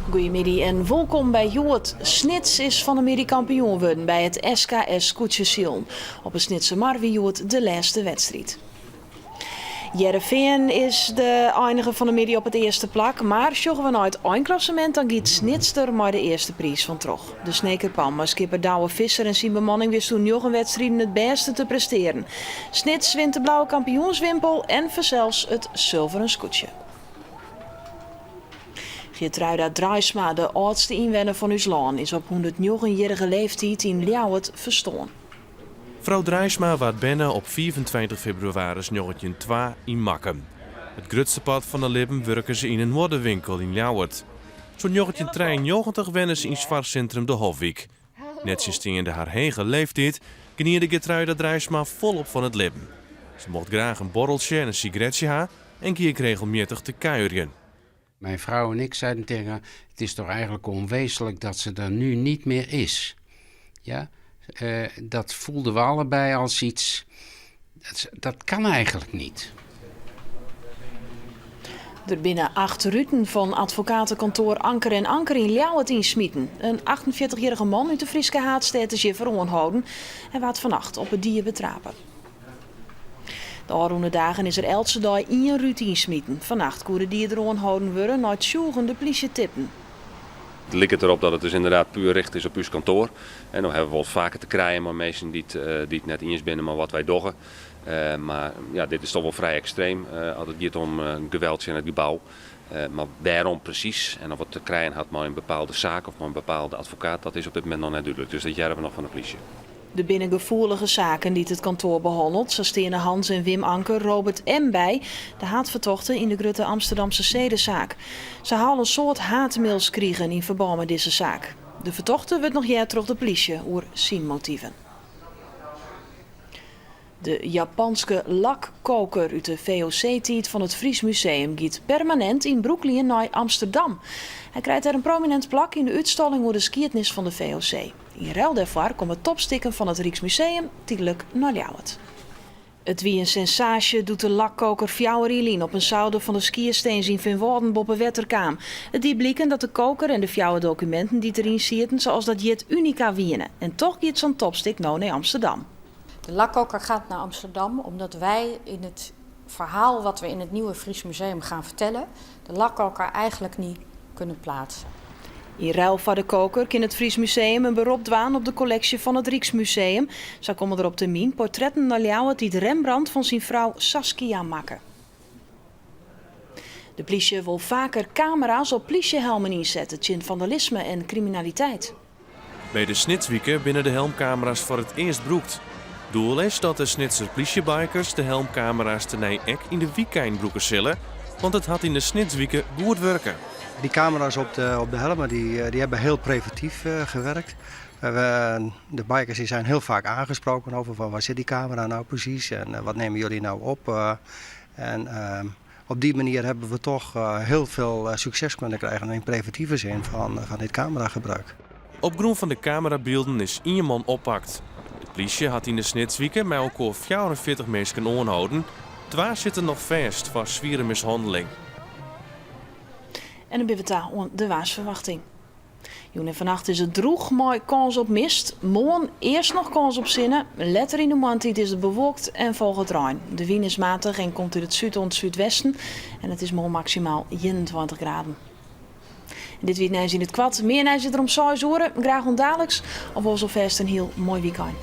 Goeiemiddei en wolkom by Hjoed. Snits is fan 'e middei kampioen wurden by it SKS skûtsjesilen. Op 'e Snitsermar wie hjoed de lêste wedstriid. Hearrenfean is de einige fan 'e middei op it earste plak, mar sjogge we nei it einklassemint dan giet Snits der mei de earste priis fan troch. De Sneker Pan mei skipper Douwe Visser en syn bemanning wist oer njoggen wedstriden it bêste te prestearen. Snits wint de blauwe kampioenswimpel en fansels it sulveren skûtsje. Geertruida Draaisma, de âldste ynwenner fan ús lân, is op hûndertnjoggen-jierrige leeftiid yn Ljouwert ferstoarn. Frou Draaisma waard berne op 25 febrewaris 1902 yn Makkum. It grutste part fan har libben wurke se yn in moadewinkel yn Ljouwert. Sûnt 1993 wenne se yn soarchsintrum De Hofwyk. Nettsjinsteande har hege leeftiid geniete Geertruida Draaisma folop fan it libben. Se mocht graach in borreltsje en in sigaretsje ha en gie ek regelmjittich te kuierjen. Mijn vrouw en ik zeiden tegen haar, het is toch eigenlijk onwezenlijk dat ze er nu niet meer is. Ja, dat voelden we allebei als iets, dat, dat kan eigenlijk niet. Der binne acht ruten fan advokatekantoar Anker en Anker yn Ljouwert ynsmiten. In 48-jierrige man út de Fryske haadstêd is hjirfoar oanholden en waard fannacht op 'e die betrape. De ôfrûne dagen is der eltse dei ien rút ynsmiten. Fannacht koe de dieder oanholden wurde nei't tsjûgen de plysje tipten. It liket derop dat it dus inderdaad puer richte is op ús kantoar. En no hawwe we wol faker te krijen mei minsken dy't dy't net iens binne mei wat wy dogge. Mar ja, dit is toch wol frij ekstreem as it giet om geweld tsjin it gebou. Mar wêrom presys en of it te krijen hat mei in bepaalde saak of mei in bepaalde advokaat, dat is op dit momint noch net dúdlik. Dus dat hearre we noch fan de plysje. Der binne gefoelige saken dy't it kantoar behannelt. Sa steane Hans en Wim Anker Robert M. by, de haadfertochte yn de grutte Amsterdamse sedesaak. Se ha al in soad haatmails krigen yn ferbân mei dizze saak. De fertochte wurdt noch heard troch de plysje oer syn motiven. De Japanske lakkoker út de VOC-tiid fan it Fries Museum giet permanint yn brûklien nei Amsterdam. Hy krijt dêr in prominint plak yn de útstalling oer de skiednis fan de VOC. Yn ruil dêrfoar komme topstikken fan it Ryksmuseum tydlik nei Ljouwert. It wie in sensaasje doe't de lakkoker fjouwer jier lyn op in souder fan de Skierstins yn Feanwâlden boppe wetter kaam. It die bliken dat de koker en de fjouwer dokuminten dy't deryn sieten, sa as dat hjit, unika wiene. En toch giet sa'n topstik no nei Amsterdam. De lakkoker gaat naar Amsterdam omdat wij in het verhaal wat we in het nieuwe Fries Museum gaan vertellen, de lakkoker eigenlijk niet kunnen plaatsen. Yn ruil foar de koker kin it Fries Museum in berop dwaan op de kolleksje fan it Ryksmuseum. Sa komme der op termyn portretten nei Ljouwert dy't Rembrandt fan syn frou Saskia makke. De plysje wol faker kamera's op plysjehelmen ynsette tsjin fandalisme en kriminaliteit. By de Snitswike binne de helmkamera's foar it earst brûkt. Doel is dat de Snitser plysjebikers de helmkamera's tenei ek yn de wykein brûke sille, want it hat yn de Snitswike goed wurke. Die camera's op de, op de helmen die, die hebben heel preventief gewerkt. We, de bikers die zijn heel vaak aangesproken over van waar zit die camera nou precies en wat nemen jullie nou op. En op die manier hebben we toch heel veel succes kunnen krijgen in preventieve zin van, van dit cameragebruik. Op grûn fan de kamerabylden is ien man oppakt. De plysje hat yn de Snitswike mei elkoar 44 minsken oanholden. Twa sitte noch fêst foar swiere mishanneling. En dan binne we ta oan de waarsferwachting. Jûn en fannacht is it drûch mei kâns op mist. Moarn earst noch kâns op sinne. Letter yn de moarntiid is it bewolkt en folget rein. De wyn is matich en komt út it súd oant súdwesten en it is moarn maksimaal 21 graden. En dit wie it nijs yn it koart. Mear nijs is der om seis oere. Graach oant daliks. Of oars alfêst in hiel moai wykein.